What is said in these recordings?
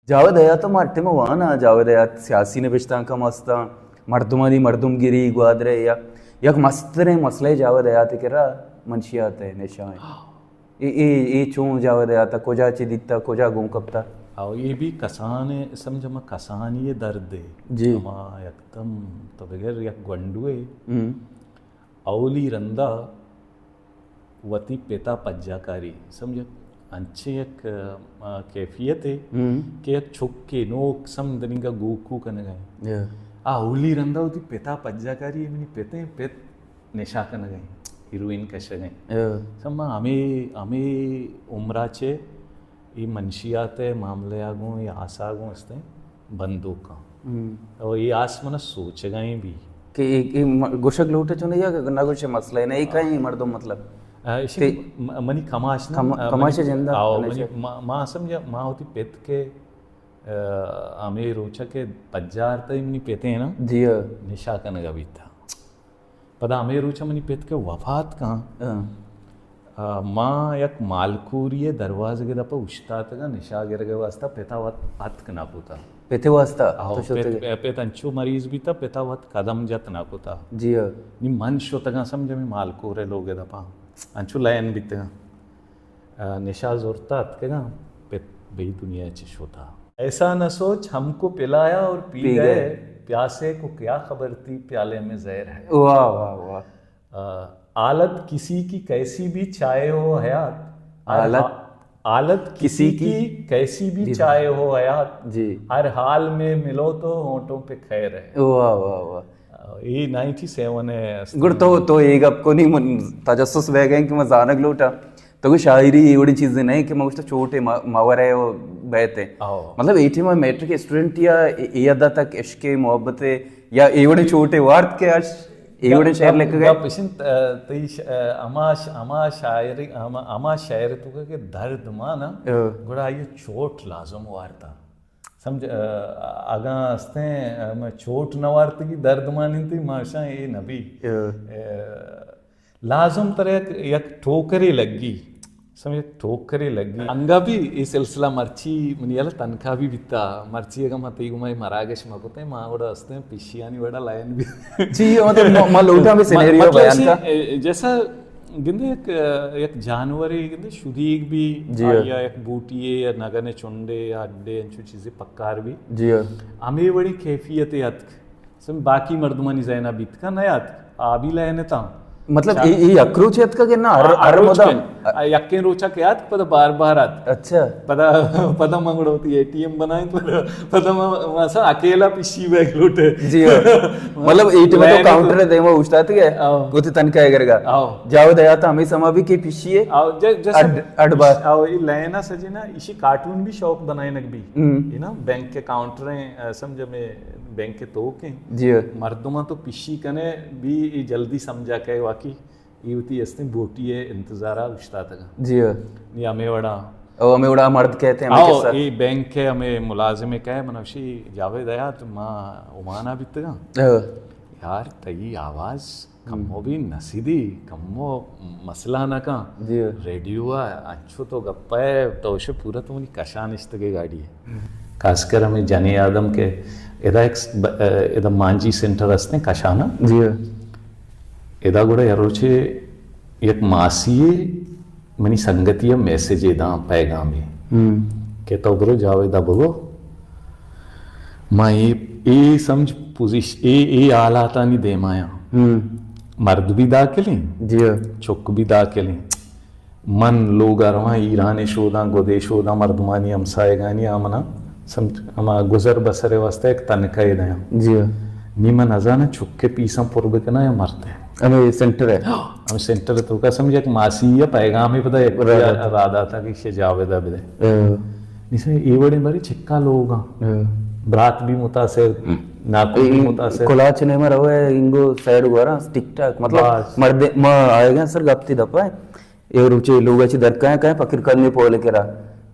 جاوید حیات ءَ ما ہر ٹائم ءَ واناں، جاوید حیات سیاسی نبشتانک ہم استاں، مردمانی مردمگری گوادر ءَ یا یک مستریں مسئلہ جاوید حیات ءِ کرا منشیات ءِ نشہ ایں۔ اے، اے، اے چون جاوید حیات ءَ کجا چہ دیتا، کجا گون کپتا؟ او اے بھی کسان ءِ، سمجھ ما کسانی ءِ درد ءِ۔ جی۔ ہما یکدم تو بگر یک گونڈو ءِ ہم۔ اولی رندا وتی پتا پجاکاری، سمجھ، انچیں یک، آ، کیفیت ءِ ہم۔ کہ یک چکے نوک سم دنیگا گوکو کنگا ایں۔ یا۔ آ اولی رندا وتی پتا پجاکاری، منی پتیں پت نشہ کنگا ایں، ہیروئن کشگا ایں۔ یا۔ سما ہمے، ہمے عمرا چہ اے منشیات ءِ معاملہ ءَ گوں، اے آسا گوں استیں بندوکاں۔ ہم۔ او اے آس منا سوچگا ایں بھی۔ کہ اے، اے م-، گوشگ لوٹے چون یا کہ نہ گوشے مسئلہ نہ، اے کہیں مردم مطلب۔ آ، ایشی کہ م-، منی کماش نہ، کم-، آ، کماش منی، جندا آؤ، ہمیشہ۔ منی ما، ما سمجھا، ما ہوتی پت کے، آ، ہمے روچا کہ پجار تئی منی پتے نا، جی ہاں۔ نشہ کنگا بیتا۔ پدا ہمے روچ منی پت کہ وفات کن، ہاں۔ آ، ما یک مالکوری ءِ دروازگ ءِ دپ ءَ اوشتاتگاں نشہ گرگ ءِ واسطہ، پتا وت اتک نہ کتا۔ پت ءِ واسطہ؟ آہو، تو شتگ پت، ئے؟ پت انچو مریض بیتا، پتا وت قدم جت نہ کتا۔ جی ہاں۔ نی من شتگاں سمجھ ہمے مالکور ءِ لوگ ءِ دپ ءَ، انچو لائن بیتگاں۔ آ، نشہ زرتا اتکگاں، پت بئی دنیا چہ شتا۔ ایسا نہ سوچ ہم کو پلایا اور پی پی گئے، گئے۔ پیاسے کو کیا خبر تھی پیالے میں زہر ہے۔ واہ، واہ، واہ۔ آ، حالت کسی کی کیسی بھی چاہے ہو حیات، ہر حالت حا-، حالت کسی کسی کی کی کیسی بھی جی۔ چاہے ہو حیات، جی۔ ہر حال میں ملو تو ہونٹوں پہ خیر ہے۔ واہ، واہ، واہ۔ آ، اے نائنٹی سیون ءِ است۔ گڑ تو، تو اے گپ کو نی من تجسس بہ گئے کہ من زانگ لوٹا۔ تو گو شاعری اے وڑی چیزے نہیں کہ من گوشتا چوٹے ما-، ماورے و بیتے۔ آؤ۔ مطلب اے ٹائم میٹرک اسٹوڈنٹ یا اے، اے حد تک عشق محبت یا اے وڑے چوٹے وارت کہ اش اے وڑے شعر لکھ گئے۔ گپ اش انت، آ، تئی ش-، آ، ہما ش-، ہما شاعری، ہما، ہما شعر تو کہ درد مانا، ہاں۔ گڑا آئی چوٹ لازم وارتا۔ سمجھ، آ، اگاں استیں، آ، میں چوٹ نہ وارتگی درد مانینتی، ما اشاں اے نبی۔ ہاں۔ آ، لازم ترا یک، یک ٹوکرے لگی۔ سمجھ، یک ٹوکرے لگی۔ انگا بھی اے سلسلہ مرچی منی یلہ تنکا بھی بیتا۔ مرچی اگاں ما تئی گما اے مراگش ما کتیں، ما وڑا استیں، پشیانی وڑا لائن بھی۔ جی، مطلب، ما، ما لوٹاں بھی سینیریو مطلب بیان ایسے، کا۔ اے، جیسا گندے یک، یک جانورے گندے شدیگ بھی، جی۔ آیا یک بوٹی یا نگن چنڈے یا اڈے انچو چیزے پکار بھی۔ جی۔ ہمے وڑی کیفیت اتک۔ سم باقی مردمانی ذہن ء بیت کن نیاتک، آ بھی لائن اتاں۔ مطلب، اے، اے یک روچے اتکگ کہ نہ، ہر، آ، ہر ہر روچ مدام؟ کہ، آ، یکیں روچا کہ آتک، پدا بار بار آتک۔ اچھا۔ پدا، پدا من گڑا وتی اے ٹی ایم بنائیں، پدا، پدا من، من اصلاً اکیلا پشی بیگ لوٹے۔ جی ہاں۔ مطلب، اے ٹی ایم تو لائن کاؤنٹر ء دیما اوشتاتگ ئے، آؤ۔ وتی تنکا ء گرگا۔ آؤ۔ جاوید حیات ہمے سما بھی کہ پشی ئے۔ آؤ، ج-، جیسے اڈ، اڈ بار۔ آؤ، اے لائن ء سجینا، ایشی کارٹون بھی شوق بنائینگ بھی۔ ہم۔ اے نا، بینک کے کاؤنٹر ہیں، آ، سمجھ میں بینک کے توک ہیں۔ جی۔ مردماں تو پشی کنے بھی اے جلدی سمجھا کہ واقعی اے وتی استیں بوٹی ء انتظارا اوشتاتگاں۔ جی۔ نی ہمے وڑا۔ او ہمے وڑا مرد کہتے ہیں، ہمے آؤ، قصہ۔ اے بینک ء ہمے ملازم ء کہے، من وشی جاوید حیات ما عمان ء بیتگاں۔ ہاں۔ یار، تئی آواز کمو ہم۔ بھی نسیدی، کمو مسئلہ نہ کن۔ جی۔ ریڈیو ء انچو تو گپ ء تو وش پورا تو منی کشا نشتگے گاڑی ء۔ ہم۔ خاص کر ہمیں جنی آدم کہ ادا ایک س-، ب-، ادا مانجی سینٹر ہستیں کشانا۔ جی۔ ادا گڑا ہر روچے یک ماسی ء منی سنگتی ء میسج ء داں، پیغامے ہم۔ کہ تو برو جاوید ء بگو، ما اے، اے سمجھ پوزیش-، اے، اے حالاتانی دیما آں۔ ہم۔ مرد بھی داخلیں، جی۔ چک بھی داخلیں۔ من لوگ ء رواں، ایران ء شوداں، گدے شوداں، مردمانی ہمسایگانی آ منا سم-، ہما گزر بسر ء واستہ یک تنکہ ء دیاں۔ جی۔ نی من نزاناں چک ء پیساں پر بکناں یا مرد ء۔ ہمے سینٹر ء؟ ہمے سینٹر ء توکا سمجھ یک ماسی ء پیغامے پدا یک را داتا۔ را داتا کہ شے جاوید ء بدے۔ ہاں۔ نی سمجھ اے وڑیں بری چکا لوگاں۔ ہاں۔ برات بھی متاثر، ہم۔ ناکو بھی اے متاثر۔ کلاچ نے ما روے انگو سائیڈ گورا ٹک ٹاک، مطلب بس۔ مرد ما آئے گئے سر گپتی دپا ہے۔ اے روچے لوگ ء چہ در کاینت، کاینت فقیر کالونی پول ء کرا۔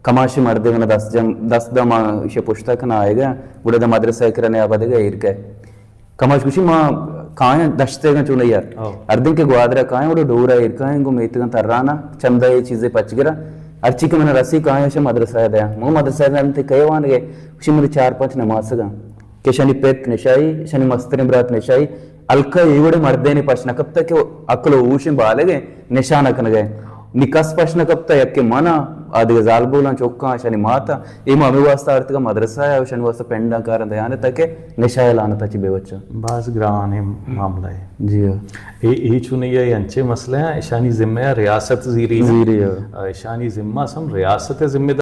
کماشی مردے من دست جم، دست داں، ما ایشی پشتا کناں آیگ ء، گڑا داں مدرسہ ء کرا نیابا دگہ ایر کئے۔ کماش گوشی ما کاینت دشت ء چون یار۔ ہو۔ ہر دن کہ گوادر ء کاینت، گڑا ڈور ء ایر کاینت، گوں میتگاں تران ء، چندہ ء چیزے پچ گراں۔ ہرچی کہ من رسی کایاں شہ مدرسہ دیا، مو مدرسہ دیا تے کئے وانگے، اشی من چار پانچ نماسگاں کہ شانی پت نشائی، شانی مستریں برات نشائی، الکا اے وڑے مردینے پش نہ کپتا کہ عقل و ہوش بالغ ہے، نشانہ کنگے۔ نی کس پش نہ کپتا، یک کہ منا، آ دگہ زالبولاں چوکاں، شانی ماتا، اے ما ہمیں واسطہ آرتگا مدرسہ ہے، شانی واسطہ پنڈاں کارن دیانے تاکہ نشاہ لعنتا چی بے بچا۔ باز گران ہے معاملہ ہے۔ جی ہاں۔ اے، اے چونی ہے انچے مسئلہ ہیں، اشانی ذمہ ہے ریاست زیری۔ زیری ہے۔ آ، اشانی ذمہ سم ریاست ذمہ